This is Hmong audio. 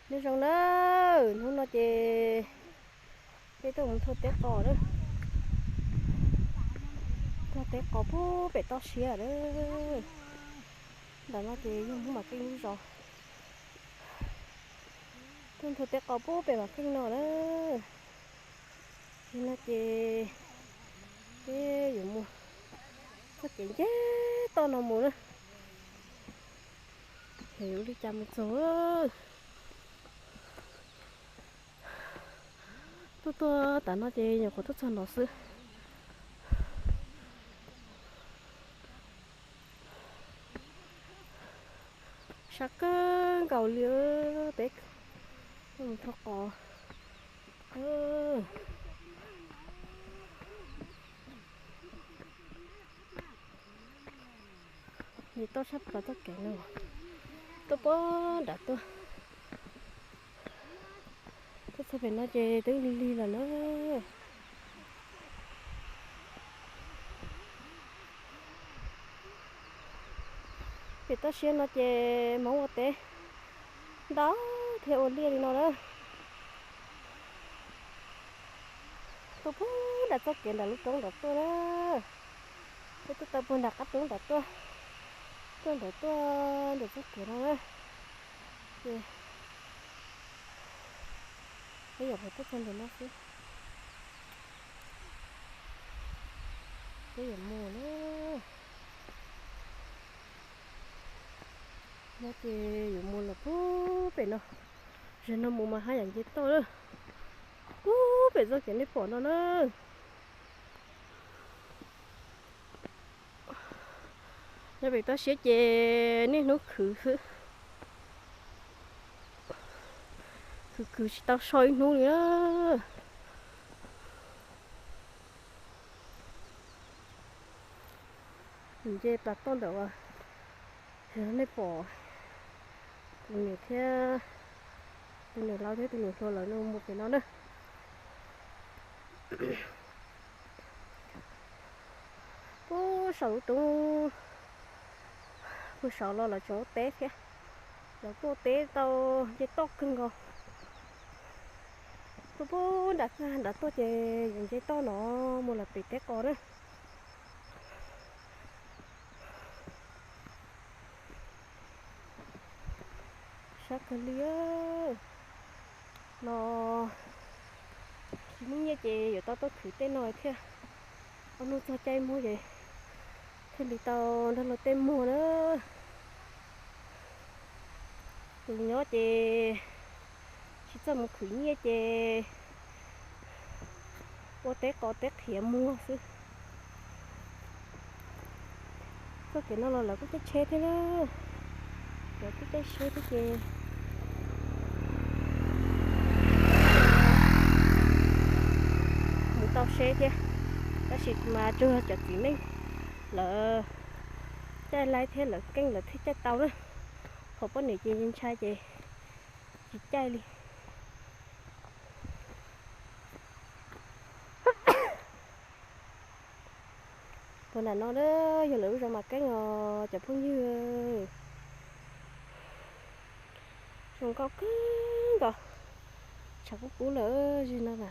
Nyob zoo na, hnub no ces peb tuaj mus thauj teb qos na. Thauj teb qos puag pem toj siab na. Ntawm no ces yog Hmoob Mam Keej lub zos. Tuaj thauj teb qos puag pem Mam Keej no na. Yog no ces peb yuav mus txoj kev ncig toj no mus na. Yog yuav ua li cas mus txog. Tuaj tuaj tas no ces nyuam qhuav tuaj txog no xwb. Sab kawg nkaus li peb mus thauj qos. Nce toj sab plaws txoj kev no tuaj puag nram tuaj. Tuaj txog pem no ces twb lig lig lawm na. Pem toj siab no ces Hmoob ua teb ntau thiab ua liaj li no na. Tuaj puag nram txoj kev nram lub roob nram tuaj na. Peb tuaj tau puag nram qab roob nram tuaj, tuaj nram tuaj nram txoj kev no na. Ces peb yuav mus tuaj txog ntawm no xwb. Peb yuav mus na. No ces yuav mus los puag pem no. Zaum no mus mas haj yam nce toj lawm. Puag pem txoj kev nej pom no na. Nyob pem toj siab ces niaj hnub khwv xwb. Khwv khwv tsis tau so ib hnub li na. Nce plas toj ntawm uas nej pom tus niam thiab, tus niam laus thiab tus niam hluas lawv mus pem no na. Puag saum lub roob, puag saum los lawv tseem ua teb thiab. Lawv kuj ua teb tau nce toj kawg nkaus. Tuaj puag nram, nram tuaj ces yuav nce toj no mus los pem teb qos na. Sab kawg li no. Tsis muaj nyiaj ces yuav tau tuaj khwv tej no thiaj, ob hnub txog caij muag ces thiaj li tau nrog luag tej muag na. Tus nyob ces tsis txawj mus khwv nyiaj ces ua teb qos teb qhiav muag xwb. Txoj kev no los lawv kuj caij tsheb thiab na, lawv kuj caij tsheb thiab ces mus tau seb thiab. Tab sis mas tsuas cov txiv neej lawv caij laib thiab lawv keej lawv thiaj caij tau na. Qhov poj niam ces ntshai ces tsis caij li. Puag nram no yog lawv lub zos Mam Keeb os cov phooj ywg. Zoo nkauj kawg nkaus, tshav kub kub lawm zim no na.